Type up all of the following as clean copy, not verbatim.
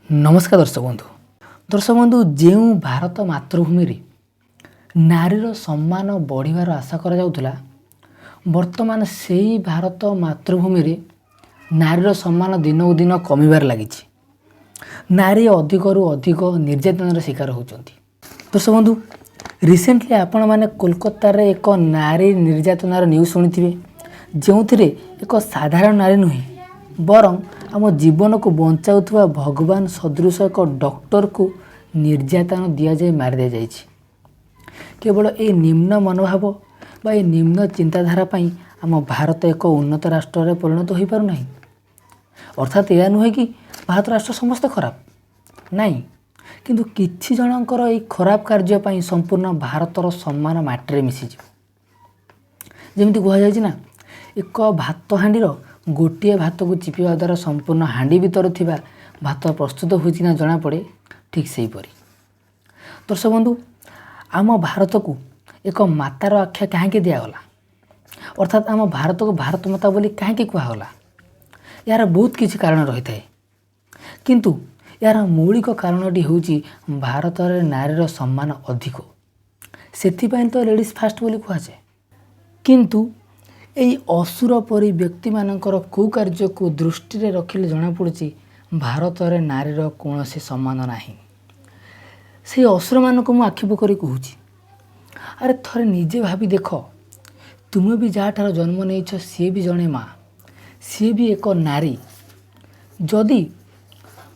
ନମସ୍କାର ଦର୍ଶକ ବନ୍ଧୁ। ଦର୍ଶକ ବନ୍ଧୁ, ଯେଉଁ ଭାରତ ମାତୃଭୂମିରେ ନାରୀର ସମ୍ମାନ ବଢ଼ିବାର ଆଶା କରାଯାଉଥିଲା, ବର୍ତ୍ତମାନ ସେଇ ଭାରତ ମାତୃଭୂମିରେ ନାରୀର ସମ୍ମାନ ଦିନକୁ ଦିନ କମିବାରେ ଲାଗିଛି। ନାରୀ ଅଧିକରୁ ଅଧିକ ନିର୍ଯାତନାର ଶିକାର ହେଉଛନ୍ତି। ଦର୍ଶକ ବନ୍ଧୁ, ରିସେଣ୍ଟଲି ଆପଣମାନେ କୋଲକାତାରେ ଏକ ନାରୀ ନିର୍ଯାତନାର ନ୍ୟୁଜ୍ ଶୁଣିଥିବେ, ଯେଉଁଥିରେ ଏକ ସାଧାରଣ ନାରୀ ନୁହେଁ, ବରଂ ଆମ ଜୀବନକୁ ବଞ୍ଚାଉଥିବା ଭଗବାନ ସଦୃଶ ଏକ ଡକ୍ଟରକୁ ନିର୍ଯାତନା ଦିଆଯାଇ ମାରି ଦିଆଯାଇଛି। କେବଳ ଏହି ନିମ୍ନ ମନୋଭାବ ବା ଏହି ନିମ୍ନ ଚିନ୍ତାଧାରା ପାଇଁ ଆମ ଭାରତ ଏକ ଉନ୍ନତ ରାଷ୍ଟ୍ରରେ ପରିଣତ ହୋଇପାରୁନାହିଁ। ଅର୍ଥାତ୍ ଏହା ନୁହେଁ କି ଭାରତ ରାଷ୍ଟ୍ର ସମସ୍ତେ ଖରାପ ନାଇଁ, କିନ୍ତୁ କିଛି ଜଣଙ୍କର ଏହି ଖରାପ କାର୍ଯ୍ୟ ପାଇଁ ସମ୍ପୂର୍ଣ୍ଣ ଭାରତର ସମ୍ମାନ ମାଟିରେ ମିଶିଯିବ। ଯେମିତି କୁହାଯାଇଛି ନା, ଏକ ଭାତ ହାଣ୍ଡିର ଗୋଟିଏ ଭାତକୁ ଚିପିବା ଦ୍ୱାରା ସମ୍ପୂର୍ଣ୍ଣ ହାଣ୍ଡି ଭିତରେ ଥିବା ଭାତ ପ୍ରସ୍ତୁତ ହୋଇଛି ନା ଜଣାପଡ଼େ, ଠିକ୍ ସେହିପରି। ଦର୍ଶକ ବନ୍ଧୁ, ଆମ ଭାରତକୁ ଏକ ମାତାର ଆଖ୍ୟା କାହିଁକି ଦିଆଗଲା? ଅର୍ଥାତ୍ ଆମ ଭାରତକୁ ଭାରତ ମାତା ବୋଲି କାହିଁକି କୁହାଗଲା? ଏହାର ବହୁତ କିଛି କାରଣ ରହିଥାଏ, କିନ୍ତୁ ଏହାର ମୌଳିକ କାରଣଟି ହେଉଛି ଭାରତରେ ନାରୀର ସମ୍ମାନ ଅଧିକ। ସେଥିପାଇଁ ତ ଲେଡ଼ିଜ୍ ଫାଷ୍ଟ ବୋଲି କୁହାଯାଏ। କିନ୍ତୁ ଏଇ ଅସୁର ପରି ବ୍ୟକ୍ତିମାନଙ୍କର କୁକାର୍ଯ୍ୟକୁ ଦୃଷ୍ଟିରେ ରଖିଲେ ଜଣାପଡ଼ୁଛି, ଭାରତରେ ନାରୀର କୌଣସି ସମ୍ମାନ ନାହିଁ। ସେଇ ଅସୁରମାନଙ୍କୁ ମୁଁ ଆକ୍ଷେପ କରି କହୁଛି, ଆରେ ଥରେ ନିଜେ ଭାବି ଦେଖ, ତୁମେ ବି ଯାହାଠାରୁ ଜନ୍ମ ନେଇଛ, ସିଏ ବି ଜଣେ ମା, ସିଏ ବି ଏକ ନାରୀ। ଯଦି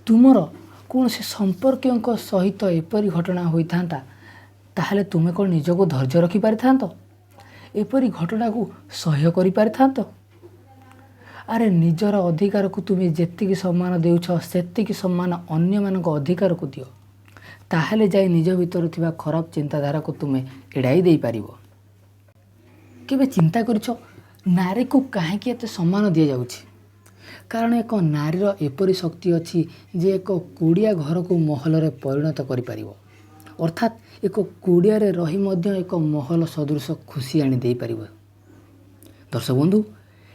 ତୁମର କୌଣସି ସମ୍ପର୍କୀୟଙ୍କ ସହିତ ଏପରି ଘଟଣା ହୋଇଥାନ୍ତା, ତାହେଲେ ତୁମେ କ'ଣ ନିଜକୁ ଧୈର୍ଯ୍ୟ ରଖିପାରିଥାନ୍ତ? ଏପରି ଘଟଣାକୁ ସହ୍ୟ କରିପାରିଥାନ୍ତ? ଆରେ, ନିଜର ଅଧିକାରକୁ ତୁମେ ଯେତିକି ସମ୍ମାନ ଦେଉଛ, ସେତିକି ସମ୍ମାନ ଅନ୍ୟମାନଙ୍କ ଅଧିକାରକୁ ଦିଅ। ତାହେଲେ ଯାଇ ନିଜ ଭିତରେ ଥିବା ଖରାପ ଚିନ୍ତାଧାରାକୁ ତୁମେ ଏଡ଼ାଇ ଦେଇପାରିବ। କେବେ ଚିନ୍ତା କରିଛ, ନାରୀକୁ କାହିଁକି ଏତେ ସମ୍ମାନ ଦିଆଯାଉଛି? କାରଣ ଏକ ନାରୀର ଏପରି ଶକ୍ତି ଅଛି ଯେ ଏକ କୁଡ଼ିଆ ଘରକୁ ମହଲରେ ପରିଣତ କରିପାରିବ। ଅର୍ଥାତ୍ ଏକ କୁଡ଼ିଆରେ ରହି ମଧ୍ୟ ଏକ ମହଲ ସଦୃଶ ଖୁସି ଆଣି ଦେଇପାରିବ। ଦର୍ଶକ ବନ୍ଧୁ,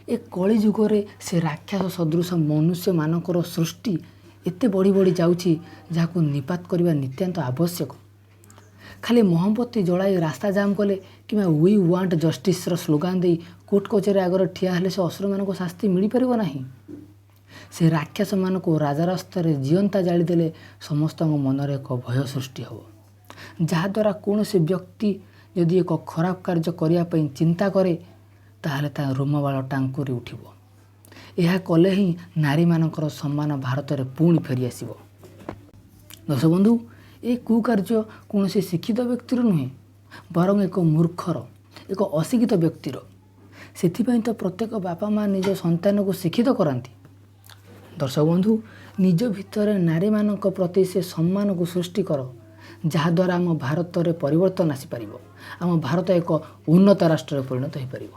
ଏ କଳିଯୁଗରେ ସେ ରାକ୍ଷସ ସଦୃଶ ମନୁଷ୍ୟମାନଙ୍କର ସୃଷ୍ଟି ଏତେ ବଢ଼ି ବଢ଼ି ଯାଉଛି, ଯାହାକୁ ନିପାତ କରିବା ନିତ୍ୟାନ୍ତ ଆବଶ୍ୟକ। ଖାଲି ମହମବତୀ ଜଳାଇ ରାସ୍ତା ଜାମ୍ କଲେ କିମ୍ବା "we want justice"ର ସ୍ଲୋଗାନ ଦେଇ କୋର୍ଟ କଚେରୀ ଆଗରେ ଠିଆ ହେଲେ ସେ ଅସୁରମାନଙ୍କୁ ଶାସ୍ତି ମିଳିପାରିବ ନାହିଁ। ସେ ରାକ୍ଷସମାନଙ୍କୁ ରାଜରାସ୍ତାରେ ଜିଅନ୍ତା ଜାଳିଦେଲେ ସମସ୍ତଙ୍କ ମନରେ ଏକ ଭୟ ସୃଷ୍ଟି ହେବ, ଯାହାଦ୍ୱାରା କୌଣସି ବ୍ୟକ୍ତି ଯଦି ଏକ ଖରାପ କାର୍ଯ୍ୟ କରିବା ପାଇଁ ଚିନ୍ତା କରେ, ତାହେଲେ ତା ରୋମବାଳ ଟାଙ୍କୁରି ଉଠିବ। ଏହା କଲେ ହିଁ ନାରୀମାନଙ୍କର ସମ୍ମାନ ଭାରତରେ ପୁଣି ଫେରିଆସିବ। ଦର୍ଶକ ବନ୍ଧୁ, ଏ କୁକାର୍ଯ୍ୟ କୌଣସି ଶିକ୍ଷିତ ବ୍ୟକ୍ତିର ନୁହେଁ, ବରଂ ଏକ ମୂର୍ଖର, ଏକ ଅଶିକ୍ଷିତ ବ୍ୟକ୍ତିର। ସେଥିପାଇଁ ତ ପ୍ରତ୍ୟେକ ବାପା ମା' ନିଜ ସନ୍ତାନକୁ ଶିକ୍ଷିତ କରାନ୍ତି। ଦର୍ଶକ ବନ୍ଧୁ, ନିଜ ଭିତରେ ନାରୀମାନଙ୍କ ପ୍ରତି ସେ ସମ୍ମାନକୁ ସୃଷ୍ଟି କର, ଯାହାଦ୍ୱାରା ଆମ ଭାରତରେ ପରିବର୍ତ୍ତନ ଆସିପାରିବ, ଆମ ଭାରତ ଏକ ଉନ୍ନତ ରାଷ୍ଟ୍ରରେ ପରିଣତ ହୋଇପାରିବ।